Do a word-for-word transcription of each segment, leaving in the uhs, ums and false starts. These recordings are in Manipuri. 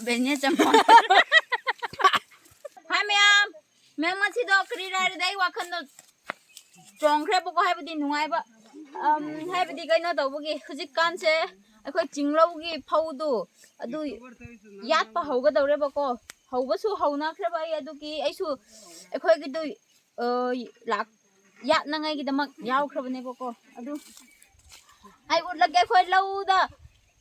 ꯕꯦꯅꯦ ꯆꯝꯄꯥ꯫ ꯍꯥꯏ ꯃꯌꯥꯝ, ꯃꯌꯥꯝ ꯉꯁꯤꯗꯣ ꯀꯔꯤ ꯍꯥꯏꯔꯗꯤ ꯑꯩ ꯋꯥꯈꯜꯗꯣ ꯆꯣꯡꯈ꯭ꯔꯦꯕꯀꯣ, ꯍꯥꯏꯕꯗꯤ ꯅꯨꯡꯉꯥꯏꯕ꯫ ꯑꯝ, ꯍꯥꯏꯕꯗꯤ ꯀꯩꯅꯣ ꯇꯧꯕꯒꯤ ꯍꯧꯖꯤꯛꯀꯥꯟꯁꯦ ꯑꯩꯈꯣꯏ ꯆꯤꯡꯂꯧꯒꯤ ꯐꯧꯗꯨ ꯑꯗꯨ ꯌꯥꯠꯄ ꯍꯧꯒꯗꯧꯔꯦꯕꯀꯣ꯫ ꯍꯧꯕꯁꯨ ꯍꯧꯅꯈ꯭ꯔꯦꯕ ꯑꯩ ꯑꯗꯨꯒꯤ ꯑꯩꯁꯨ ꯑꯩꯈꯣꯏꯒꯤꯗꯨ, ꯑ, ꯂꯥꯛ-, ꯌꯥꯠꯅꯉꯥꯏꯒꯤꯗꯃꯛ ꯌꯥꯎꯈ꯭ꯔꯕꯅꯦꯕꯀꯣ꯫ ꯑꯗꯨ ꯑꯩ ꯎꯠꯂꯛꯀꯦ, ꯑꯩꯈꯣꯏ ꯂꯧꯗ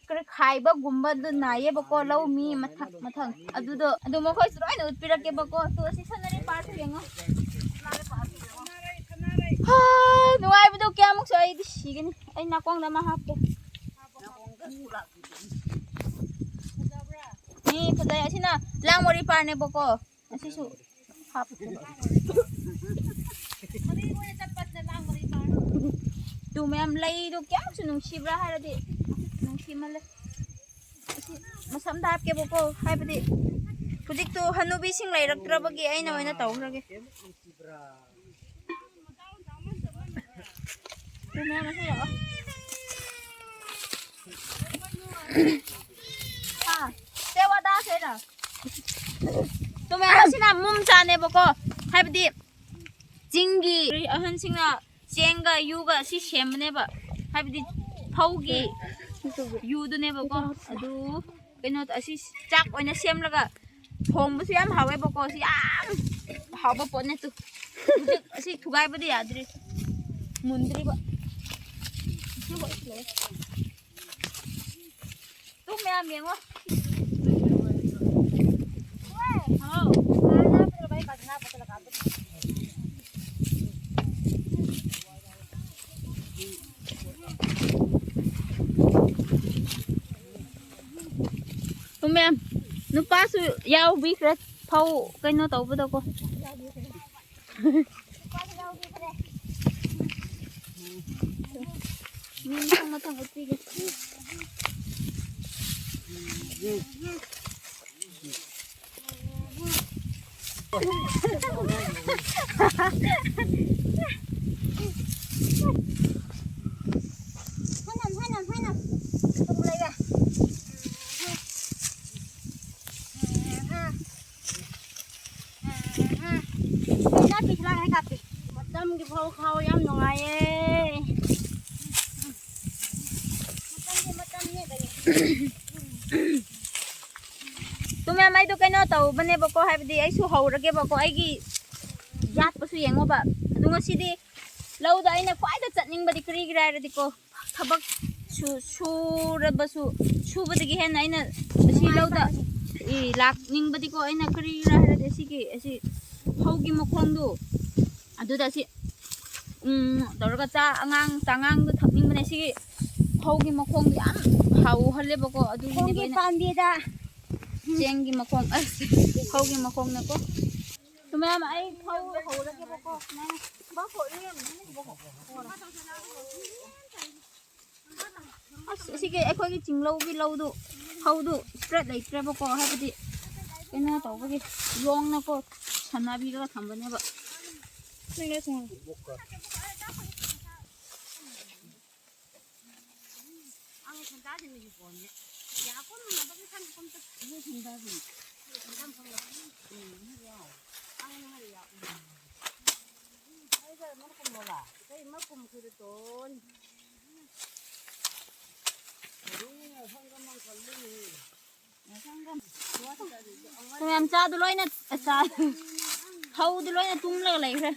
ꯀꯔꯤ ꯈꯥꯏꯕꯒꯨꯝꯕꯗꯨ ꯅꯥꯏꯌꯦꯕꯀꯣ, ꯂꯧ ꯃꯤ ꯃꯊꯪ ꯃꯊꯪ꯫ ꯑꯗꯨꯗꯣ, ꯑꯗꯨ ꯃꯈꯣꯏꯁꯨ ꯂꯣꯏꯅ ꯎꯠꯄꯤꯔꯛꯀꯦꯕꯀꯣ꯫ ꯇꯨ ꯑꯁꯤ ꯁꯅꯔꯤ ꯄꯥꯔꯁꯨ ꯌꯦꯡꯉꯣ꯫ ꯍꯥ, ꯅꯨꯡꯉꯥꯏꯕꯗꯣ ꯀꯌꯥꯃꯨꯛꯁꯨ ꯑꯩꯗꯤ ꯁꯤꯒꯅꯤ꯫ ꯑꯩ ꯅꯥꯀꯣꯡꯗ ꯑꯃ ꯍꯥꯞꯀꯦ꯫ ꯃꯤ ꯐꯖꯩ꯫ ꯑꯁꯤꯅ ꯂꯥꯡ ꯃꯔꯤ ꯄꯥꯔꯅꯦꯕꯀꯣ꯫ ꯑꯁꯤꯁꯨ ꯍꯥꯞꯄꯨ꯫ ꯇꯨ ꯃꯌꯥꯝ ꯂꯩꯗꯣ ꯀꯌꯥꯃꯨꯛꯁꯨ ꯅꯨꯡꯁꯤꯕ꯭ꯔꯥ ꯍꯥꯏꯔꯗꯤ ꯅꯨꯡꯁꯤꯃꯜꯂꯦ꯫ ꯑꯁꯤ ꯃꯁꯝꯗ ꯍꯥꯞꯀꯦꯕꯀꯣ, ꯍꯥꯏꯕꯗꯤ ꯍꯧꯖꯤꯛꯇꯣ ꯍꯅꯨꯕꯤꯁꯤꯡ ꯂꯩꯔꯛꯇ꯭ꯔꯕꯒꯤ ꯑꯩꯅ ꯑꯣꯏꯅ ꯇꯧꯈ꯭ꯔꯒꯦ꯫ ꯇꯨ ꯃꯌꯥꯝ ꯑꯁꯤ ꯂꯥꯛꯑꯣ꯫ ꯑꯥ, ꯁꯦ ꯋꯥꯗꯥ ꯁꯦꯅ꯫ ꯇꯨ ꯃꯌꯥꯝ ꯑꯁꯤꯅ ꯃꯨꯝ ꯆꯥꯅꯦꯕꯀꯣ, ꯍꯥꯏꯕꯗꯤ ꯆꯤꯡꯒꯤ ꯑꯍꯟꯁꯤꯡꯅ ꯆꯦꯡꯒ ꯌꯨꯒ ꯑꯁꯤ ꯁꯦꯝꯕꯅꯦꯕ, ꯍꯥꯏꯕꯗꯤ ꯐꯧꯒꯤ ꯌꯨꯗꯨꯅꯦꯕꯀꯣ꯫ ꯑꯗꯨ ꯀꯩꯅꯣ ꯑꯁꯤ ꯆꯥꯛ ꯑꯣꯏꯅ ꯁꯦꯝꯂꯒ ꯊꯣꯡꯕꯁꯨ ꯌꯥꯝ ꯍꯥꯎꯋꯦꯕꯀꯣ꯫ ꯑꯁꯤ ꯌꯥꯝ ꯍꯥꯎꯕ ꯄꯣꯠꯅꯦ꯫ ꯇꯨ ꯍꯧꯖꯤꯛ ꯑꯁꯤ ꯊꯨꯒꯥꯏꯕꯗꯤ ꯌꯥꯗ꯭ꯔꯤ, ꯃꯨꯟꯗ꯭ꯔꯤꯕ꯫ ꯇꯨ ꯃꯌꯥꯝ ꯌꯦꯡꯉꯣ꯫ ꯍꯥꯎ꯫ ꯇꯨ ꯃꯌꯥꯝ, ꯅꯨꯄꯥꯁꯨ ꯌꯥꯎꯕꯤꯈ꯭ꯔꯦ ꯐꯧ ꯀꯩꯅꯣ ꯇꯧꯕꯗꯀꯣ꯫ ꯃꯤ ꯃꯊꯪ ꯃꯊꯪ ꯎꯠꯄꯤꯒꯦ꯫ ꯀꯥꯞꯄꯤ, ꯀꯥꯞꯄꯤ꯫ ꯃꯇꯝꯒꯤ ꯐꯧ ꯈꯥꯎ ꯌꯥꯝ ꯅꯨꯡꯉꯥꯏꯌꯦ꯫ ꯃꯇꯝꯒꯤ ꯃꯇꯝꯅꯦ ꯀꯩꯅꯣ꯫ ꯇꯨ ꯃꯦꯝ, ꯑꯩꯗꯣ ꯀꯩꯅꯣ ꯇꯧꯕꯅꯦꯕꯀꯣ, ꯍꯥꯏꯕꯗꯤ ꯑꯩꯁꯨ ꯍꯧꯔꯒꯦꯕꯀꯣ, ꯑꯩꯒꯤ ꯌꯥꯠꯄꯁꯨ ꯌꯦꯡꯉꯣꯕ꯫ ꯑꯗꯨ ꯉꯁꯤꯗꯤ ꯂꯧꯗ ꯑꯩꯅ ꯈ꯭ꯋꯥꯏꯗ ꯆꯠꯅꯤꯡꯕꯗꯤ ꯀꯔꯤꯒꯤꯔꯥ ꯍꯥꯏꯔꯗꯤꯀꯣ, ꯊꯕꯛ ꯁꯨ-, ꯁꯨꯔꯕꯁꯨ, ꯁꯨꯕꯗꯒꯤ ꯍꯦꯟꯅ ꯑꯩꯅ ꯑꯁꯤ ꯂꯧꯗ, ꯏ, ꯂꯥꯛꯅꯤꯡꯕꯗꯤꯀꯣ, ꯑꯩꯅ ꯀꯔꯤꯒꯤꯔꯥ ꯍꯥꯏꯔꯗꯤ ꯑꯁꯤꯒꯤ, ꯑꯁꯤ ꯐꯧꯒꯤ ꯃꯈꯣꯡꯗꯣ, ꯑꯗꯨꯗ ꯑꯁꯤ, ꯎꯝ, ꯇꯧꯔꯒ ꯆꯥ, ꯑꯉꯥꯡ, ꯆꯥꯉꯥꯡꯗꯣ ꯊꯛꯅꯤꯡꯕꯅꯦ꯫ ꯁꯤꯒꯤ ꯐꯧꯒꯤ ꯃꯈꯣꯡꯗꯣ ꯌꯥꯝ ꯍꯥꯎꯍꯜꯂꯦꯕꯀꯣ, ꯑꯗꯨꯒꯤꯅꯦꯕ ꯈꯣꯡꯒꯤ ꯑꯩꯅ ꯄꯥꯝꯕꯤꯗ꯫ ꯆꯦꯡꯒꯤ ꯃꯈꯣꯡ, ꯑꯁ, ꯐꯧꯒꯤ ꯃꯈꯣꯡꯅꯀꯣ꯫ ꯁꯨꯃꯥꯏꯅ ꯑꯩ ꯐꯧ ꯍꯧꯔꯒꯦꯕꯀꯣ, ꯁꯨꯃꯥꯏꯅ꯫ ꯑꯁ, ꯑꯁꯤꯒꯤ ꯑꯩꯈꯣꯏꯒꯤ ꯆꯤꯡꯂꯧꯒꯤ ꯂꯧꯗꯨ, ꯐꯧꯗꯨ ꯏꯁꯇ꯭ꯔꯦꯠ ꯂꯩꯇ꯭ꯔꯦꯕꯀꯣ, ꯍꯥꯏꯕꯗꯤ ꯀꯩꯅꯣ ꯇꯧꯕꯒꯤ, ꯌꯣꯡꯅꯀꯣ, ꯁꯥꯟꯅꯕꯤꯔꯒ ꯊꯝꯕꯅꯦꯕ꯫ ꯃꯌꯥꯝ ꯆꯥꯗꯨ ꯂꯣꯏꯅ, ꯆꯥ-, ꯐꯧꯗꯨ ꯂꯣꯏꯅ ꯇꯨꯡꯂꯒ ꯂꯩꯈ꯭ꯔꯦ꯫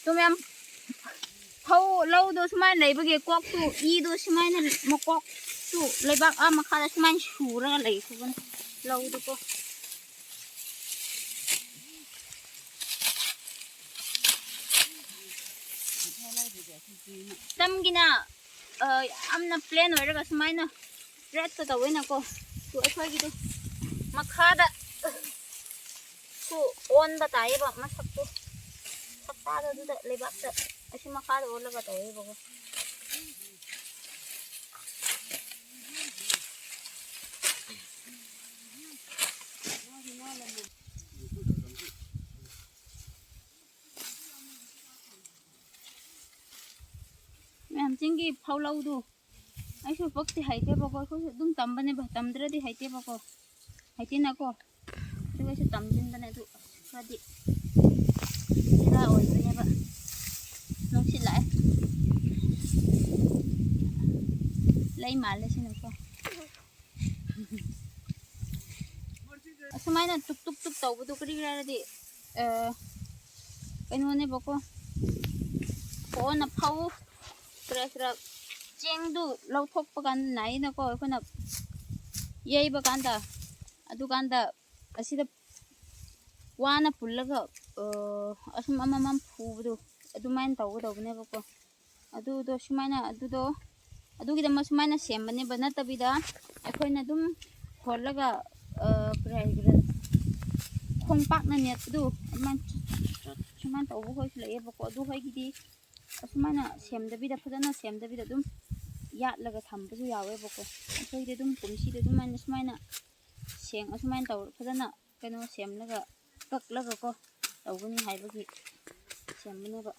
ꯇꯨ ꯃꯦꯝ, ꯐꯧ ꯂꯧꯗꯣ ꯁꯨꯃꯥꯏꯅ ꯂꯩꯕꯒꯤ ꯀꯣꯛꯇꯨ, ꯏꯗꯣ ꯁꯨꯃꯥꯏꯅ ꯃꯀꯣꯛꯇꯨ ꯂꯩꯕꯥꯛ ꯑꯥ ꯃꯈꯥꯗ ꯁꯨꯃꯥꯏꯅ ꯁꯨꯔꯒ ꯂꯩꯈ꯭ꯔꯕꯅꯤ ꯂꯧꯗꯨꯀꯣ꯫ ꯇꯝꯒꯤꯅ, ꯑ, ꯌꯥꯝꯅ plain ꯑꯣꯏꯔꯒ ꯁꯨꯃꯥꯏꯅ red ꯇꯧꯋꯦꯅꯀꯣ꯫ ꯑꯗꯨ ꯑꯩꯈꯣꯏꯒꯤꯗꯤ ꯃꯈꯥꯗ, ꯑ, ꯁꯨ ꯑꯣꯟꯕ ꯇꯥꯏꯌꯦꯕ ꯃꯁꯛꯇꯣ꯫ ꯁꯛꯇꯥꯗꯣ ꯑꯗꯨꯗ ꯂꯩꯕꯥꯛꯇ ꯑꯁꯤ ꯃꯈꯥꯗ ꯑꯣꯜꯂꯒ ꯇꯧꯋꯦꯕꯀꯣ꯫ ꯃꯌꯥꯝ ꯆꯤꯡꯒꯤ ꯐꯧ ꯂꯧꯗꯨ ꯑꯩꯁꯨ ꯄꯛꯇꯤ ꯍꯩꯇꯦꯕꯀꯣ, ꯑꯩꯈꯣꯏꯁꯨ ꯑꯗꯨꯝ ꯇꯝꯕꯅꯦꯕ, ꯇꯝꯗ꯭ꯔꯗꯤ ꯍꯩꯇꯦꯕꯀꯣ, ꯍꯩꯇꯦꯅꯀꯣ꯫ ꯑꯗꯨꯒ ꯑꯩꯁꯨ ꯇꯝꯁꯤꯟꯕꯅꯦ, ꯑꯗꯨ ꯈꯔꯗꯤ ꯕꯦꯔꯥ ꯑꯣꯏꯕꯅꯦꯕ꯫ ꯅꯨꯡꯁꯤꯠ ꯂꯥꯛꯑꯦ꯫ ꯂꯩ ꯃꯥꯜꯂꯦ ꯁꯤꯅꯀꯣ꯫ ꯑꯁꯨꯃꯥꯏꯅ ꯇꯨꯛ ꯇꯨꯛ ꯇꯨꯛ ꯇꯧꯕꯗꯣ ꯀꯔꯤꯒꯤꯔꯥ ꯍꯥꯏꯔꯗꯤ, ꯑ, ꯀꯩꯅꯣꯅꯦꯕꯀꯣ, ꯐꯧꯅ ꯐꯧ ꯈꯔ ꯈꯔ ꯆꯦꯡꯗꯨ ꯂꯧꯊꯣꯛꯄ ꯀꯥꯟꯗ ꯅꯥꯏꯅꯀꯣ, ꯑꯩꯈꯣꯏꯅ ꯌꯩꯕ ꯀꯥꯟꯗ, ꯑꯗꯨꯀꯥꯟꯗ ꯑꯁꯤꯗ ꯋꯥꯅ ꯄꯨꯜꯂꯒ, ꯑ, ꯑꯁꯨꯝ ꯑꯃꯃꯝ ꯐꯨꯕꯗꯣ ꯑꯗꯨꯃꯥꯏꯅ ꯇꯧꯒꯗꯧꯕꯅꯦꯕꯀꯣ꯫ ꯑꯗꯨꯗꯣ ꯁꯨꯃꯥꯏꯅ, ꯑꯗꯨꯗꯣ, ꯑꯗꯨꯒꯤꯗꯃꯛ ꯁꯨꯃꯥꯏꯅ ꯁꯦꯝꯕꯅꯦꯕ, ꯅꯠꯇꯕꯤꯗ ꯑꯩꯈꯣꯏꯅ ꯑꯗꯨꯝ ꯍꯣꯜꯂꯒ, ꯑ, ꯀꯔꯤ ꯍꯥꯏꯒꯦꯔꯥ, ꯈꯣꯡꯄꯥꯛꯅ ꯅꯦꯠꯄꯗꯨ ꯑꯗꯨꯃꯥꯏꯅ ꯁꯨꯃꯥꯏꯅ ꯇꯧꯕ ꯍꯣꯏꯁꯨ ꯂꯩꯌꯦꯕꯀꯣ꯫ ꯑꯗꯨ ꯍꯣꯏꯒꯤꯗꯤ ꯑꯁꯨꯃꯥꯏꯅ ꯁꯦꯝꯗꯕꯤꯗ, ꯐꯖꯅ ꯁꯦꯝꯗꯕꯤꯗ ꯑꯗꯨꯝ ꯌꯥꯠꯂꯒ ꯊꯝꯕꯁꯨ ꯌꯥꯎꯋꯦꯕꯀꯣ꯫ ꯑꯩꯈꯣꯏꯗꯤ ꯑꯗꯨꯝ ꯀꯨꯝꯁꯤꯗꯤ ꯑꯗꯨꯃꯥꯏꯅ ꯁꯨꯃꯥꯏꯅ ꯁꯦꯡ-, ꯑꯁꯨꯃꯥꯏꯅ ꯇꯧꯔ ꯐꯖꯅ ꯀꯩꯅꯣ ꯁꯦꯝꯂꯒ, ꯀꯛꯂꯒꯀꯣ ꯇꯧꯒꯅꯤ ꯍꯥꯏꯕꯒꯤ ꯁꯦꯝꯕꯅꯦꯕ꯫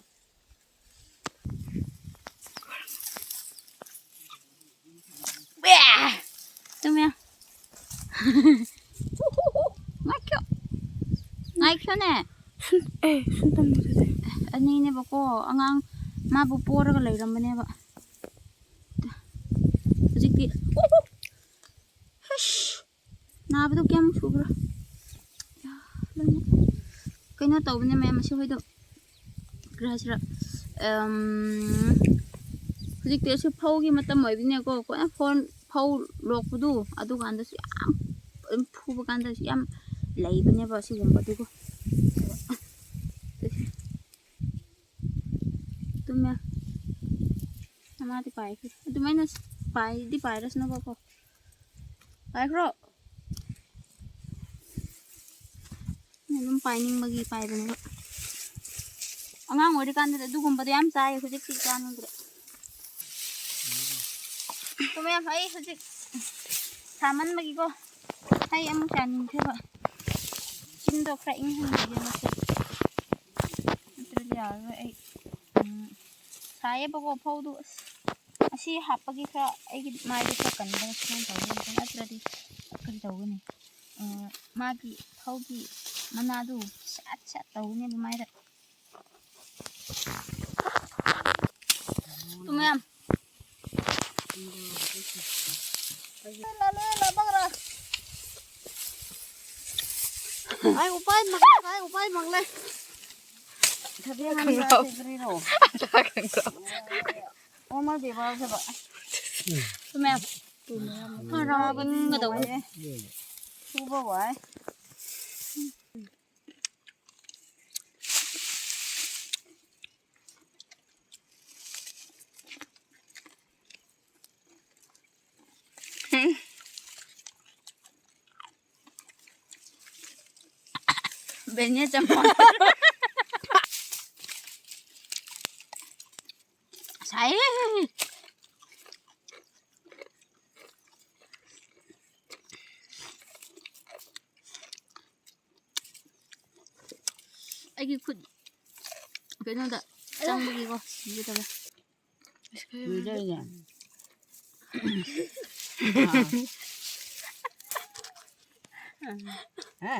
ꯇꯨꯝꯃꯦ꯫ ꯉꯥꯏꯈꯣ꯫ ꯉꯥꯏꯈꯣꯅꯦ꯫ ꯁꯨꯝ, ꯑꯦ, ꯁꯨꯝ ꯇꯝꯕꯗꯨꯗꯤ꯫ ꯑꯅꯤꯅꯦꯕꯀꯣ, ꯑꯉꯥꯡ ꯃꯥꯕꯨ ꯄꯣꯔꯒ ꯂꯩꯔꯝꯕꯅꯦꯕ꯫ ꯍꯧꯖꯤꯛꯇꯤ, ꯍꯁ! ꯅꯥꯕꯗꯣ ꯀꯌꯥꯃꯨꯛ ꯁꯨꯕ꯭ꯔꯥ? ꯀꯩꯅꯣ ꯇꯧꯕꯅꯦ ꯃꯌꯥꯝ, ꯑꯁꯤ ꯍꯣꯏꯗꯣ ꯀꯔꯤ ꯍꯥꯏꯁꯤꯔꯥ, ꯑꯝ, ꯍꯧꯖꯤꯛꯇꯤ ꯑꯁꯤ ꯐꯧꯒꯤ ꯃꯇꯝ ꯑꯣꯏꯕꯅꯤꯅꯀꯣ, ꯀꯣ-, ꯐꯣꯟ, ꯐꯧ ꯂꯣꯛꯄꯗꯨ, ꯑꯗꯨꯀꯥꯟꯗꯁꯨ ꯌꯥꯝ, ꯑꯗꯨꯝ ꯐꯨꯕ ꯀꯥꯟꯗꯁꯨ ꯌꯥꯝ ꯂꯩꯕꯅꯦꯕ ꯑꯁꯤꯒꯨꯝꯕꯗꯨꯀꯣ꯫ ꯑꯗꯨ ꯃꯌꯥꯝ, ꯃꯥꯗꯤ ꯄꯥꯏꯈ꯭ꯔꯦ꯫ ꯑꯗꯨꯃꯥꯏꯅ ꯄꯥꯏꯗꯤ ꯄꯥꯏꯔꯁꯅꯨꯕꯀꯣ꯫ ꯄꯥꯏꯈ꯭ꯔꯣ꯫ ꯑꯗꯨꯝ ꯄꯥꯏꯅꯤꯡꯕꯒꯤ ꯄꯥꯏꯕꯅꯦꯕ꯫ ꯑꯉꯥꯡ ꯑꯣꯏꯔꯤꯀꯥꯟꯗꯗꯤ ꯑꯗꯨꯒꯨꯝꯕꯗꯣ ꯌꯥꯝ ꯆꯥꯏ, ꯍꯧꯖꯤꯛꯇꯤ ꯆꯥꯅꯤꯡꯗ꯭ꯔꯦ꯫ ꯇꯨꯝꯃꯦ, ꯑꯩ ꯍꯧꯖꯤꯛ ꯁꯥꯃꯟꯕꯒꯤꯀꯣ ꯍꯩ ꯑꯃꯨꯛ ꯆꯥꯅꯤꯡꯈ꯭ꯔꯦꯕ꯫ ꯆꯤꯟꯗꯣ ꯈꯔ ꯏꯪꯍꯟꯕꯤꯒꯦ ꯃꯁꯤ꯫ ꯅꯠꯇ꯭ꯔꯗꯤ ꯌꯥꯔꯔꯣꯏ ꯑꯩ꯫ ꯎꯝ, ꯁꯥꯏꯌꯦꯕꯀꯣ ꯐꯧꯗꯨ꯫ ꯑꯁ, ꯑꯁꯤ ꯍꯥꯞꯄꯒꯤ ꯈꯔ ꯑꯩꯒꯤ ꯃꯥꯏꯗꯣ ꯈꯔ ꯀꯟꯕꯅ ꯁꯨꯃꯥꯏꯅ ꯇꯧꯒꯅꯤ, ꯅꯠꯇ꯭ꯔꯗꯤ ꯀꯔꯤ ꯇꯧꯒꯅꯤ? ꯎꯝ, ꯃꯥꯒꯤ ꯐꯧꯒꯤ ꯃꯅꯥꯗꯨ ꯁꯠ ꯁꯠ ꯇꯧꯒꯅꯦꯕ ꯃꯥꯏꯗ꯫ ꯇꯨꯝꯃꯦ ꯌꯥꯝ꯫ ꯂꯥꯂꯣꯏ ꯂꯥꯕꯒ꯭ꯔꯥ꯫ ꯑꯩ ꯎꯄꯥꯏ ꯃꯛꯂꯦ, ꯑꯩ ꯎꯄꯥꯏ ꯃꯛꯂꯦ꯫ ꯊꯕꯤ ꯍꯥꯟꯅ ꯈꯪꯒ꯭ꯔꯥꯎ꯫ ꯆꯥꯁꯦ, ꯀꯔꯤꯔꯣ? ꯈꯪꯒ꯭ꯔꯥꯎ꯫ ꯑꯣ, ꯃꯥ ꯕꯦꯕꯥꯔ ꯊꯕꯛ꯫ ꯇꯨꯝꯃꯦ ꯌꯥꯝ꯫ ꯍꯔꯥꯎꯒꯟꯒꯗꯧꯕꯅꯦ꯫ ꯁꯨꯕ ꯋꯥꯏ꯫ ꯕꯦꯅꯦ ꯆꯝꯄ꯫ ꯁꯥꯏꯌꯦ꯫ ꯑꯩꯒꯤ ꯈꯨꯠ ꯀꯩꯅꯣꯗ ꯆꯪꯕꯒꯤꯀꯣ, ꯁꯤꯒꯦ ꯇꯧꯋꯦ꯫ ꯂꯣꯏꯗꯧꯔꯤꯅꯦ꯫ ꯍꯥ?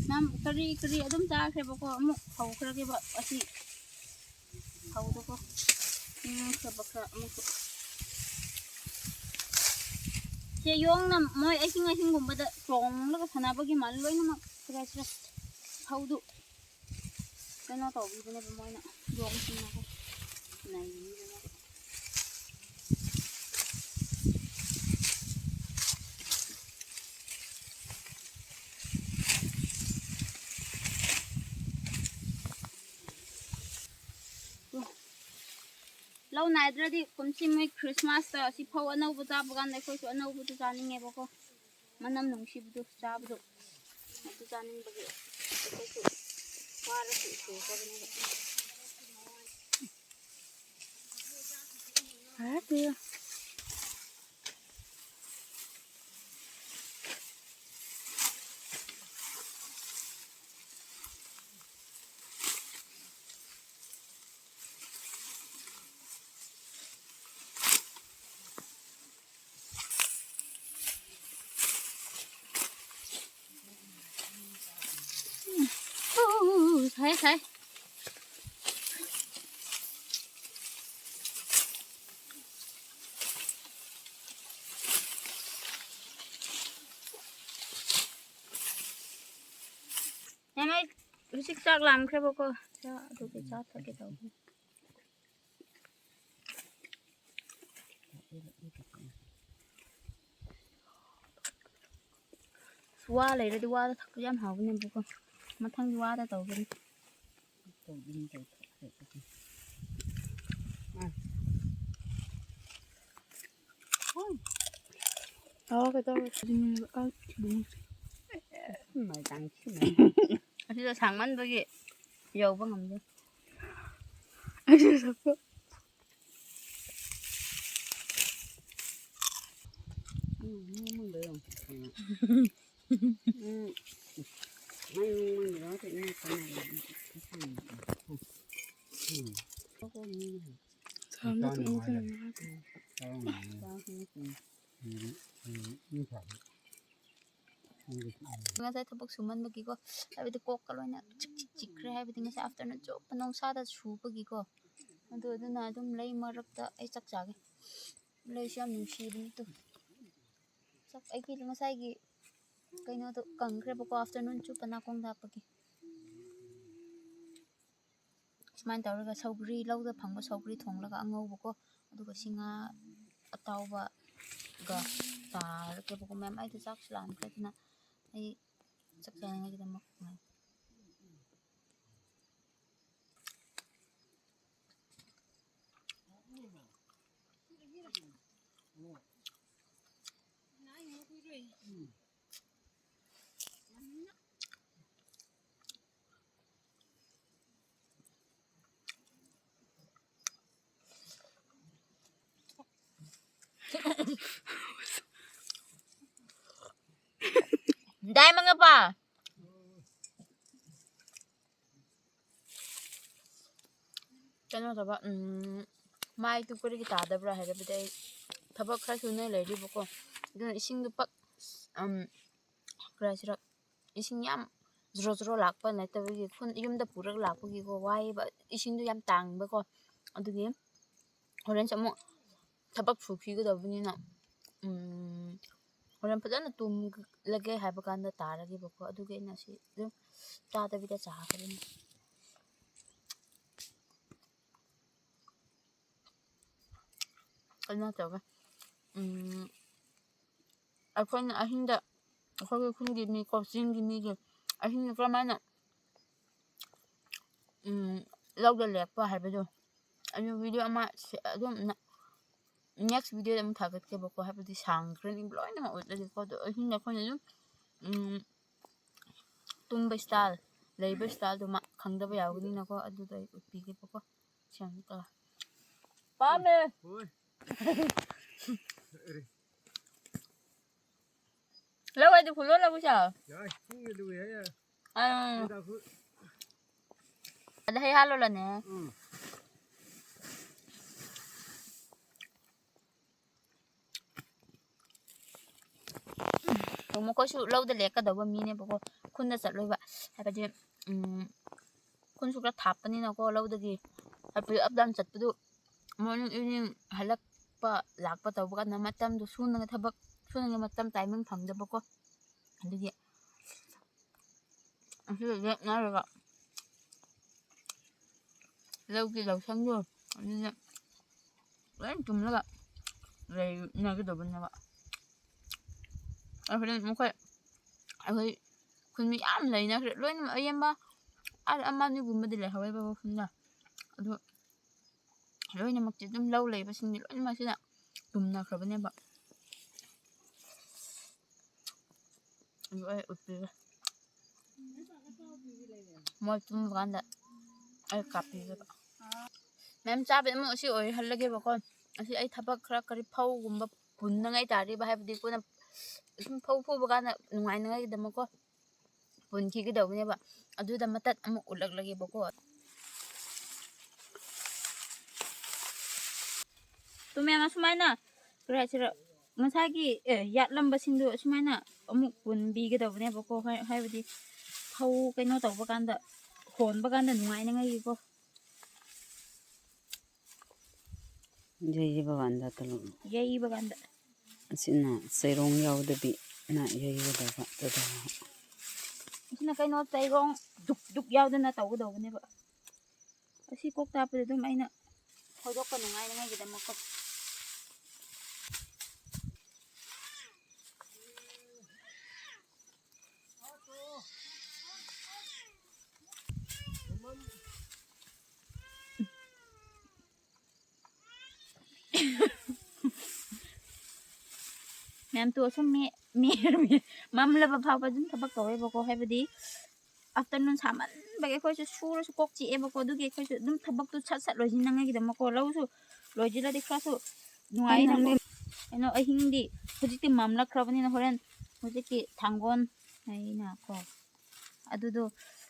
ꯅꯝ-, ꯀꯔꯤ ꯀꯔꯤ ꯑꯗꯨꯝ ꯆꯥꯈ꯭ꯔꯦꯕꯀꯣ, ꯑꯃꯨꯛ ꯍꯧꯈ꯭ꯔꯒꯦꯕ ꯑꯁꯤ ꯐꯧꯗꯣꯀꯣ꯫ ꯏꯪꯈ꯭ꯔꯕ ꯈꯔ ꯑꯃꯨꯛꯁꯨ꯫ ꯁꯦ ꯌꯣꯡꯅ ꯃꯣꯏ ꯑꯍꯤꯡ ꯑꯍꯤꯡꯒꯨꯝꯕꯗ ꯆꯣꯡꯂꯒ ꯁꯥꯟꯅꯕꯒꯤ ꯃꯥꯜꯂꯦ ꯂꯣꯏꯅꯃꯛ꯫ ꯀꯔꯤ ꯍꯥꯏꯁꯤꯔꯥ? ꯐꯧꯗꯨ ꯀꯩꯅꯣ ꯇꯧꯕꯤꯕꯅꯦꯕ ꯃꯣꯏꯅ, ꯌꯣꯡꯁꯤꯡꯅꯀꯣ ꯅꯩꯕꯤꯕꯅꯦꯕ꯫ ꯂꯧ ꯅꯥꯏꯗ꯭ꯔꯗꯤ ꯀꯨꯝꯁꯤ ꯃꯣꯏ ꯈ꯭ꯔꯤꯁꯃꯥꯁꯇ ꯑꯁꯤ ꯐꯧ ꯑꯅꯧꯕ ꯆꯥꯕ ꯀꯥꯟꯗ ꯑꯩꯈꯣꯏꯁꯨ ꯑꯅꯧꯕꯗꯨ ꯆꯥꯅꯤꯡꯉꯦꯕꯀꯣ꯫ ꯃꯅꯝ ꯅꯨꯡꯁꯤꯕꯗꯨ ꯆꯥꯕꯗꯨ, ꯑꯗꯨ ꯆꯥꯅꯤꯡꯕꯒꯤ ꯑꯩꯈꯣꯏꯁꯨ ꯋꯥꯔꯁꯨ ꯁꯨꯈ꯭ꯔꯕꯅꯦꯕ꯫ ꯍꯥꯏꯔꯛꯇꯦꯗ꯫ ꯁꯥꯏ, ꯁꯥꯏ꯫ ꯌꯥꯝ, ꯑꯩ ꯍꯧꯖꯤꯛ ꯆꯥꯛ ꯂꯥꯝꯈ꯭ꯔꯦꯕꯀꯣ꯫ ꯆꯥ, ꯑꯗꯨꯒꯤ ꯆꯥ ꯊꯛꯀꯦ ꯇꯧꯕꯅꯦ꯫ ꯋꯥ ꯂꯩꯔꯗꯤ ꯋꯥꯗ ꯊꯛꯄ ꯌꯥꯝ ꯍꯥꯎꯕꯅꯦꯕꯀꯣ꯫ ꯃꯊꯪꯗꯤ ꯋꯥꯗ ꯇꯧꯒꯅꯤ꯫ ꯇꯧꯒꯅꯤ, ꯇꯧꯊꯣꯛꯀꯦ꯫ ꯑꯥ꯫ ꯍꯥꯎ, ꯀꯩꯗꯧꯔꯦ? ꯃꯥꯏ ꯇꯥꯡ ꯊꯤꯅ꯫ ꯑꯁꯤꯗ ꯁꯥꯡꯃꯟꯕꯒꯤ ꯌꯧꯕ ꯉꯝꯗꯦ꯫ ꯑꯩꯁꯨ ꯁꯛꯄ꯫ ꯎꯝ, ꯃꯨꯟꯕ ꯌꯦꯡꯉꯨ꯫ ꯎꯝ, ꯃꯩ ꯃꯨꯟꯕꯗꯣ ꯅꯠꯇꯦ, ꯏꯃꯥ ꯀꯅꯥ ꯂꯩ? ꯎꯝ꯫ ꯁꯥꯝꯗ ꯇꯨꯝ ꯇꯨꯝ ꯅꯨꯡꯉꯥꯏ꯫ ꯎꯝ꯫ ꯎꯝ꯫ ꯎꯝ꯫ ꯉꯁꯥꯏ ꯊꯕꯛ ꯁꯨꯃꯟꯕꯒꯤꯀꯣ, ꯍꯥꯏꯕꯗꯤ ꯀꯣꯛꯀ ꯂꯣꯏꯅ ꯆꯤꯛ ꯆꯤꯛ ꯆꯤꯛꯈ꯭ꯔꯦ, ꯍꯥꯏꯕꯗꯤ ꯉꯁꯥꯏ afternoon ꯆꯨꯞꯄ ꯅꯨꯡꯁꯥꯗ ꯁꯨꯕꯒꯤꯀꯣ꯫ ꯑꯗꯨ, ꯑꯗꯨꯅ ꯑꯗꯨꯝ ꯂꯩ ꯃꯔꯛꯇ ꯑꯩ ꯆꯥꯛ ꯆꯥꯒꯦ꯫ ꯂꯩꯁꯨ ꯌꯥꯝ ꯅꯨꯡꯁꯤꯕꯅꯤ ꯇꯨ꯫ ꯆꯥꯛ, ꯑꯩꯒꯤ ꯉꯁꯥꯏꯒꯤ ꯀꯩꯅꯣꯗꯣ ꯀꯪꯈ꯭ꯔꯦꯕꯀꯣ, afternoon ꯆꯨꯞꯄ ꯅꯥꯀꯣꯡ ꯍꯥꯞꯄꯒꯤ꯫ ꯁꯨꯃꯥꯏꯅ ꯇꯧꯔꯒ ꯁꯧꯒ꯭ꯔꯤ, ꯂꯧꯗ ꯐꯪꯕ ꯁꯧꯒ꯭ꯔꯤ ꯊꯣꯡꯂꯒ ꯑꯉꯧꯕꯀꯣ, ꯑꯗꯨꯒ ꯁꯤ ꯉꯥ ꯑꯇꯥꯎꯕꯒ ꯆꯥꯔꯒꯦꯕꯀꯣ ꯃꯌꯥꯝ꯫ ꯑꯩꯗꯤ ꯆꯥꯛꯁꯨ ꯂꯥꯝꯈ꯭ꯔꯦ, ꯑꯗꯨꯅ ꯑꯩ ꯆꯥꯛ ꯆꯥꯅꯤꯡꯉꯥꯏꯒꯤꯗꯃꯛ ꯉꯥꯏ-, ꯗꯥꯏ ꯃꯉꯥꯄꯥ꯫ ꯀꯩꯅꯣ ꯇꯧꯕ, ꯎꯝ, ꯃꯥꯏꯗꯨ ꯀꯔꯤꯒꯤ ꯇꯥꯗꯕ꯭ꯔꯥ ꯍꯥꯏꯔꯕꯗꯤ ꯑꯩ ꯊꯕꯛ ꯈꯔ ꯁꯨꯅ ꯂꯩꯔꯤꯕꯀꯣ꯫ ꯑꯗꯨꯅ ꯏꯁꯤꯡꯗꯨ ꯄꯛ-, ꯎꯝ, ꯀꯔꯤ ꯍꯥꯏꯁꯤꯔꯥ, ꯏꯁꯤꯡ ꯌꯥꯝ ꯖꯣꯔꯣ ꯖꯣꯔꯣ ꯂꯥꯛꯄ ꯅꯠꯇꯕꯒꯤ ꯈꯨꯟ ꯌꯨꯝꯗ ꯄꯨꯔꯒ ꯂꯥꯛꯄꯒꯤꯀꯣ ꯋꯥꯏꯌꯦꯕ, ꯏꯁꯤꯡꯗꯣ ꯌꯥꯝ ꯇꯥꯡꯕꯀꯣ꯫ ꯑꯗꯨꯒꯤ ꯍꯣꯔꯦꯟꯁꯨ ꯑꯃꯨꯛ ꯊꯕꯛ ꯁꯨꯈꯤꯒꯗꯕꯅꯤꯅ, ꯎꯝ, ꯍꯣꯔꯦꯟ ꯐꯖꯅ ꯇꯨꯝꯂꯒꯦ ꯍꯥꯏꯕ ꯀꯥꯟꯗ ꯇꯥꯔꯒꯦꯕꯀꯣ꯫ ꯑꯗꯨꯒꯤ ꯑꯩꯅ ꯁꯤ ꯑꯗꯨꯝ ꯆꯥꯗꯕꯤꯗ ꯆꯥꯈ꯭ꯔꯅꯤ꯫ ꯀꯩꯅꯣ ꯇꯧꯋꯦ꯫ ꯎꯝ, ꯑꯩꯈꯣꯏꯅ ꯑꯍꯤꯡꯗ ꯑꯩꯈꯣꯏꯒꯤ ꯈꯨꯟꯒꯤ ꯃꯤꯀꯣ, ꯆꯤꯡꯒꯤ ꯃꯤꯒꯤ ꯑꯍꯤꯡꯗ ꯀꯔꯝꯍꯥꯏꯅ, ꯎꯝ, ꯂꯧꯗ ꯂꯦꯛꯄ ꯍꯥꯏꯕꯗꯣ, ꯑꯗꯨ video ꯑꯃ ꯁꯦ-, ꯑꯗꯨꯝ ꯅ-, next videoꯗ ꯑꯃꯨꯛ ꯊꯥꯒꯠꯀꯦꯕꯀꯣ, ꯍꯥꯏꯕꯗꯤ ꯁꯥꯡꯈ꯭ꯔꯅꯤ ꯂꯣꯏꯅꯃꯛ ꯎꯠꯂꯗꯤꯀꯣ꯫ ꯑꯗꯣ ꯑꯍꯤꯡꯗ ꯑꯩꯈꯣꯏꯅ ꯑꯗꯨꯝ, ꯎꯝ, ꯇꯨꯝꯕ style, ꯂꯩꯕ styleꯗꯨ ꯃꯥ ꯈꯪꯗꯕ ꯌꯥꯎꯒꯅꯤꯅꯀꯣ, ꯑꯗꯨꯗꯣ ꯑꯩ ꯎꯠꯄꯤꯒꯦꯕꯀꯣ꯫ ꯁꯦꯡꯅꯀꯣ꯫ ꯄꯥꯝꯃꯦ꯫ ꯍꯣꯏ꯫ ꯂꯧ ꯑꯩꯗꯤ ꯐꯨꯜꯂꯣ ꯂꯧꯕꯁꯦ꯫ ꯌꯥꯏ, ꯄꯨꯡ ꯑꯗꯨ ꯌꯥꯏ, ꯌꯥꯏ꯫ ꯑꯪ꯫ ꯑꯗ ꯐꯨ- ꯑꯗ ꯍꯩ ꯍꯥꯜꯂꯣꯂꯅꯦ꯫ ꯎꯝ꯫ ꯃꯈꯣꯏꯁꯨ ꯂꯧꯗ ꯂꯦꯛꯀꯗꯧꯕ ꯃꯤꯅꯦꯕꯀꯣ, ꯈꯨꯟꯗ ꯆꯠꯂꯣꯏꯕ꯫ ꯍꯥꯏꯕꯗꯤ, ꯎꯝ, ꯈꯨꯟꯁꯨ ꯈꯔ ꯊꯥꯞꯄꯅꯤꯅꯀꯣ, ꯂꯧꯗꯒꯤ ꯍꯥꯏꯕꯗꯤ up down ꯆꯠꯄꯗꯨ, morning evening ꯍꯜꯂꯛꯄ ꯂꯥꯛꯄ ꯇꯧꯕ ꯀꯥꯟꯗ ꯃꯇꯝꯗꯣ ꯁꯨꯅꯉꯥꯏ ꯊꯕꯛ ꯁꯨꯅꯉꯥꯏ ꯃꯇꯝ timing ꯐꯪꯗꯕꯀꯣ꯫ ꯑꯗꯨꯒꯤ ꯑꯁꯤꯗ ꯂꯦꯛꯅꯔꯒ ꯂꯧꯒꯤ ꯂꯧꯁꯪꯗꯣ ꯑꯗꯨꯗ ꯂꯣꯏ ꯇꯨꯝꯂꯒ ꯂꯩꯅꯒꯗꯧꯕꯅꯦꯕ꯫ ꯑꯩꯈꯣꯏ ꯃꯈꯣꯏ, ꯑꯩꯈꯣꯏ ꯈꯨꯟ ꯃꯤ ꯌꯥꯝ ꯂꯩꯅꯈ꯭ꯔꯦ꯫ ꯂꯣꯏꯅꯃꯛ ꯑꯌꯥꯝꯕ ꯑꯥ ꯑꯃ ꯑꯅꯤꯒꯨꯝꯕꯗꯤ ꯂꯩꯍꯧꯋꯦꯕ ꯈꯨꯟꯗ꯫ ꯑꯗꯨ ꯂꯣꯏꯅꯃꯛꯇꯤ ꯑꯗꯨꯝ ꯂꯧ ꯂꯩꯕꯁꯤꯡꯗꯤ ꯂꯣꯏꯅꯃꯛꯁꯤꯅ ꯇꯨꯝꯅꯈ꯭ꯔꯕꯅꯦꯕ꯫ ꯑꯗꯨ ꯑꯩ ꯎꯠꯄꯤꯒꯦ꯫ ꯃꯣꯏ ꯇꯨꯝꯕ ꯀꯥꯟꯗ ꯑꯩ ꯀꯥꯞꯄꯤꯒꯦꯕ꯫ ꯃꯌꯥꯝ ꯆꯥꯕꯗꯤ ꯑꯃꯨꯛ ꯑꯁꯤ ꯑꯣꯏꯍꯜꯂꯒꯦꯕꯀꯣ꯫ ꯑꯁꯤ ꯑꯩ ꯊꯕꯛ ꯈꯔ ꯀꯔꯤ ꯐꯧꯒꯨꯝꯕ ꯄꯨꯟꯅꯉꯥꯏ ꯇꯥꯔꯤꯕ, ꯍꯥꯏꯕꯗꯤ ꯑꯩꯈꯣꯏꯅ ꯁꯨꯝ ꯐꯧ ꯐꯧꯕ ꯀꯥꯟꯗ ꯅꯨꯡꯉꯥꯏꯅꯉꯥꯏꯒꯤꯗꯃꯛꯀꯣ ꯄꯨꯟꯈꯤꯒꯗꯧꯕꯅꯦꯕ꯫ ꯑꯗꯨꯗ ꯃꯇꯠ ꯑꯃꯨꯛ ꯎꯠꯂꯛꯂꯒꯦꯕꯀꯣ꯫ ꯇꯨ ꯃꯌꯥꯝ ꯑꯁꯨꯃꯥꯏꯅ ꯀꯔꯤ ꯍꯥꯏꯁꯤꯔ, ꯉꯁꯥꯏꯒꯤ, ꯑꯦ, ꯌꯥꯠꯂꯝꯕꯁꯤꯡꯗꯣ ꯑꯁꯨꯃꯥꯏꯅ ꯑꯃꯨꯛ ꯄꯨꯟꯕꯤꯒꯗꯧꯕꯅꯦꯕꯀꯣ꯫ ꯍꯥꯏ-, ꯍꯥꯏꯕꯗꯤ ꯐꯧ ꯀꯩꯅꯣ ꯇꯧꯕ ꯀꯥꯟꯗ, ꯍꯣꯟꯕ ꯀꯥꯟꯗ ꯅꯨꯡꯉꯥꯏꯅꯉꯥꯏꯒꯤꯀꯣ꯫ ꯌꯩꯕ ꯀꯥꯟꯗ ꯇꯂꯨ꯫ ꯌꯩꯕ ꯀꯥꯟꯗ꯫ ꯑꯁꯤꯅ ꯆꯩꯔꯣꯡ ꯌꯥꯎꯗꯕꯤꯅ ꯌꯩꯒꯗꯧꯕ꯫ ꯑꯗꯨꯗ ꯑꯁꯤꯅ ꯀꯩꯅꯣ, ꯆꯩꯔꯣꯡ ꯗꯨꯛ ꯗꯨꯛ ꯌꯥꯎꯗꯅ ꯇꯧꯒꯗꯧꯕꯅꯦꯕ꯫ ꯑꯁꯤ ꯀꯣꯛ ꯇꯥꯞꯄꯗ ꯑꯗꯨꯝ ꯑꯩꯅ ꯐꯣꯏꯗꯣꯛꯄ ꯅꯨꯡꯉꯥꯏꯅꯉꯥꯏꯒꯤꯗꯃꯛꯀꯣ꯫ ꯃꯌꯥꯝ ꯇꯣ ꯁꯨꯝ ꯃꯦ-, ꯃꯦ-, ꯃꯝꯂꯕ ꯐꯥꯎꯕ ꯑꯗꯨꯝ ꯊꯕꯛ ꯇꯧꯋꯦꯕꯀꯣ꯫ ꯍꯥꯏꯕꯗꯤ afternoon ꯁꯥꯃꯟꯕꯒꯤ ꯑꯩꯈꯣꯏꯁꯨ ꯁꯨꯔꯁꯨ ꯀꯣꯛ ꯆꯤꯛꯑꯦꯕꯀꯣ꯫ ꯑꯗꯨꯒꯤ ꯑꯩꯈꯣꯏꯁꯨ ꯑꯗꯨꯝ ꯊꯕꯛꯇꯨ ꯁꯠ ꯁꯠ ꯂꯣꯏꯁꯤꯟꯅꯉꯥꯏꯒꯤꯗꯃꯛꯀꯣ꯫ ꯂꯧꯁꯨ ꯂꯣꯏꯁꯤꯜꯂꯗꯤ ꯈꯔꯁꯨ ꯅꯨꯡꯉꯥꯏꯅꯀꯣ꯫ ꯅꯪꯗꯤ ꯀꯩꯅꯣ, ꯑꯍꯤꯡꯗꯤ ꯍꯧꯖꯤꯛꯇꯤ ꯃꯝꯂꯛꯈ꯭ꯔꯕꯅꯤꯅ ꯍꯣꯔꯦꯟ ꯍꯧꯖꯤꯛꯀꯤ ꯊꯥꯡꯒꯣꯟ ꯍꯥꯏꯅꯀꯣ, ꯑꯗꯨꯗꯣ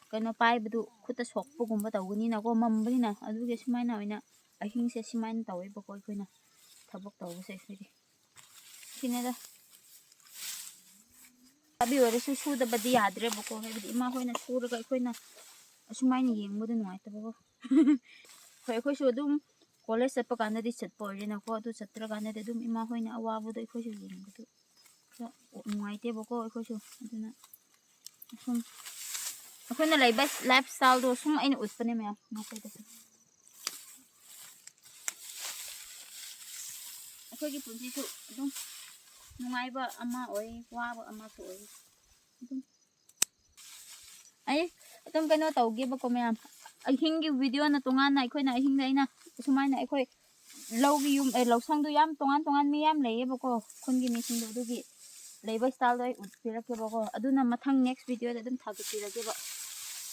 ꯀꯩꯅꯣ ꯄꯥꯏꯕꯗꯨ ꯈꯨꯠꯇ ꯁꯣꯛꯄꯒꯨꯝꯕ ꯇꯧꯒꯅꯤꯅꯀꯣ, ꯃꯝꯕꯅꯤꯅ꯫ ꯑꯗꯨꯒꯤ ꯁꯨꯃꯥꯏꯅ ꯑꯣꯏꯅ ꯑꯍꯤꯡꯁꯦ ꯁꯨꯃꯥꯏꯅ ꯇꯧꯋꯦꯕꯀꯣ ꯑꯩꯈꯣꯏꯅ ꯊꯕꯛ ꯇꯧꯕꯁꯦ ꯑꯩꯈꯣꯏꯗꯤ꯫ ꯁꯤꯅꯦꯗ꯫ ꯑꯗꯨ ꯑꯣꯏꯔꯁꯨ ꯁꯨꯗꯕꯗꯤ ꯌꯥꯗ꯭ꯔꯦꯕꯀꯣ, ꯍꯥꯏꯕꯗꯤ ꯏꯃꯥ ꯍꯣꯏꯅ ꯁꯨꯔꯒ ꯑꯩꯈꯣꯏꯅ ꯑꯁꯨꯃꯥꯏꯅ ꯌꯦꯡꯕꯗ ꯅꯨꯡꯉꯥꯏꯇꯕꯀꯣ꯫ ꯍꯣꯏ, ꯑꯩꯈꯣꯏꯁꯨ ꯑꯗꯨꯝ college ꯆꯠꯄ ꯀꯥꯟꯗꯗꯤ ꯆꯠꯄ ꯑꯣꯏꯔꯦꯅꯀꯣ, ꯑꯗꯨ ꯆꯠꯇ꯭ꯔꯀꯥꯟꯗꯗꯤ ꯑꯗꯨꯝ ꯏꯃꯥ ꯍꯣꯏꯅ ꯑꯋꯥꯕꯗꯣ ꯑꯩꯈꯣꯏꯁꯨ ꯌꯦꯡꯕꯗꯣ ꯈꯔ ꯅꯨꯡꯉꯥꯏꯇꯦꯕꯀꯣ ꯑꯩꯈꯣꯏꯁꯨ꯫ ꯑꯗꯨꯅ ꯁꯨꯝ ꯑꯩꯈꯣꯏꯅ ꯂꯩꯕ lifestyleꯗꯣ ꯁꯨꯝ ꯑꯩꯅ ꯎꯠꯄꯅꯦ ꯃꯌꯥꯝ, ꯅꯈꯣꯏꯗꯁꯨ꯫ ꯑꯩꯈꯣꯏꯒꯤ ꯄꯨꯟꯁꯤꯁꯨ ꯑꯗꯨꯝ ꯅꯨꯡꯉꯥꯏꯕ ꯑꯃ ꯑꯣꯏ, ꯋꯥꯕ ꯑꯃꯁꯨ ꯑꯣꯏ꯫ ꯑꯗꯨꯝ ꯑꯩ ꯑꯗꯨꯝ ꯀꯩꯅꯣ ꯇꯧꯒꯦꯕꯀꯣ ꯃꯌꯥꯝ, ꯑꯍꯤꯡꯒꯤ videoꯅ ꯇꯣꯉꯥꯟꯅ, ꯑꯩꯈꯣꯏꯅ ꯑꯍꯤꯡꯗ ꯑꯩꯅ ꯑꯁꯨꯃꯥꯏꯅ ꯑꯩꯈꯣꯏ ꯂꯧꯒꯤ ꯌꯨꯝ, ꯑꯦ, ꯂꯧꯁꯪꯗꯣ ꯌꯥꯝ ꯇꯣꯉꯥꯟ ꯇꯣꯉꯥꯟ ꯃꯤ ꯌꯥꯝ ꯂꯩꯌꯦꯕꯀꯣ, ꯈꯨꯟꯒꯤ ꯃꯤꯁꯤꯡꯗꯣ, ꯑꯗꯨꯒꯤ ꯂꯩꯕ styleꯗꯣ ꯑꯩ ꯎꯠꯄꯤꯔꯛꯀꯦꯕꯀꯣ꯫ ꯑꯗꯨꯅ ꯃꯊꯪ next videoꯗ ꯑꯗꯨꯝ ꯊꯥꯒꯠꯄꯤꯔꯒꯦꯕ꯫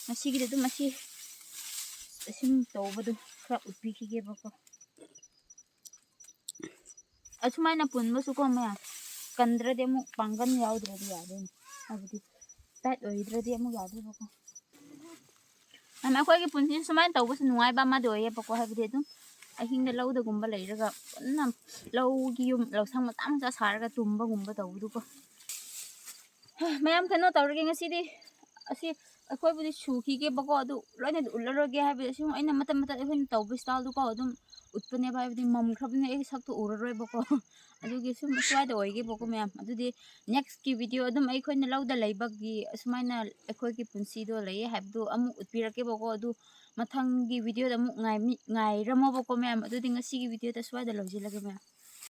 ꯉꯁꯤꯒꯤꯗꯤ ꯑꯗꯨꯝ ꯑꯁꯤ ꯑꯁꯨꯝ ꯇꯧꯕꯗꯣ ꯈꯔ ꯎꯠꯄꯤꯈꯤꯒꯦꯕꯀꯣ꯫ ꯑꯁꯨꯃꯥꯏꯅ ꯄꯨꯟꯕꯁꯨꯀꯣ ꯃꯌꯥꯝ, ꯀꯟꯗ꯭ꯔꯗꯤ ꯑꯃꯨꯛ ꯄꯥꯡꯒꯜ ꯌꯥꯎꯗ꯭ꯔꯗꯤ ꯌꯥꯗꯦꯅꯦ, ꯍꯥꯏꯕꯗꯤ ꯇꯥꯏꯠ ꯑꯣꯏꯗ꯭ꯔꯗꯤ ꯑꯃꯨꯛ ꯌꯥꯗꯦꯕꯀꯣ꯫ ꯃꯌꯥꯝ, ꯑꯩꯈꯣꯏꯒꯤ ꯄꯨꯟꯁꯤꯁꯦ ꯁꯨꯃꯥꯏꯅ ꯇꯧꯕꯁꯨ ꯅꯨꯡꯉꯥꯏꯕ ꯑꯃꯗꯤ ꯑꯣꯏꯌꯦꯕꯀꯣ, ꯍꯥꯏꯕꯗꯤ ꯑꯗꯨꯝ ꯑꯍꯤꯡꯗ ꯂꯧꯗꯒꯨꯝꯕ ꯂꯩꯔꯒ ꯄꯨꯟꯅ ꯂꯧꯒꯤ ꯌꯨꯝ, ꯂꯧꯁꯪ ꯃꯆꯥ ꯃꯆꯥ ꯁꯥꯔꯒ ꯇꯨꯝꯕꯒꯨꯝꯕ ꯇꯧꯕꯗꯨꯀꯣ꯫ ꯃꯌꯥꯝ, ꯀꯩꯅꯣ ꯇꯧꯔꯒꯦ ꯉꯁꯤꯗꯤ, ꯑꯁꯤ ꯑꯩꯈꯣꯏꯕꯨꯗꯤ ꯁꯨꯈꯤꯒꯦꯕꯀꯣ, ꯑꯗꯨ ꯂꯣꯏꯅꯗꯤ ꯎꯠꯂꯔꯣꯏꯒꯦ, ꯍꯥꯏꯕꯗꯤ ꯑꯁꯤ ꯑꯩꯅ ꯃꯇꯠ ꯃꯇꯠ ꯑꯩꯈꯣꯏꯅ ꯇꯧꯕ ꯏꯁꯇꯥꯏꯜꯗꯨꯀꯣ ꯑꯗꯨꯝ ꯎꯠꯄꯅꯦꯕ, ꯍꯥꯏꯕꯗꯤ ꯃꯝꯈ꯭ꯔꯕꯅꯤꯅ ꯑꯩ ꯁꯛꯇꯣ ꯎꯔꯔꯣꯏꯕꯀꯣ꯫ ꯑꯗꯨꯒꯤ ꯁꯨꯝ ꯁ꯭ꯋꯥꯏꯗ ꯑꯣꯏꯒꯦꯕꯀꯣ ꯃꯌꯥꯝ꯫ ꯑꯗꯨꯗꯤ ꯅꯦꯛꯁꯀꯤ ꯚꯤꯗꯤꯑꯣ ꯑꯗꯨꯝ ꯑꯩꯈꯣꯏꯅ ꯂꯧꯗ ꯂꯩꯕꯒꯤ ꯑꯁꯨꯃꯥꯏꯅ ꯑꯩꯈꯣꯏꯒꯤ ꯄꯨꯟꯁꯤꯗꯣ ꯂꯩꯌꯦ ꯍꯥꯏꯕꯗꯣ ꯑꯃꯨꯛ ꯎꯠꯄꯤꯔꯛꯀꯦꯕꯀꯣ꯫ ꯑꯗꯨ ꯃꯊꯪꯒꯤ ꯚꯤꯗꯤꯑꯣꯗ ꯑꯃꯨꯛ ꯉꯥꯏꯃꯤ-, ꯉꯥꯏꯔꯝꯃꯣꯕꯀꯣ ꯃꯌꯥꯝ꯫ ꯑꯗꯨꯗꯤ ꯉꯁꯤꯒꯤ ꯚꯤꯗꯤꯑꯣꯗ ꯁ꯭ꯋꯥꯏꯗ ꯂꯣꯏꯁꯤꯜꯂꯒꯦ ꯃꯌꯥꯝ꯫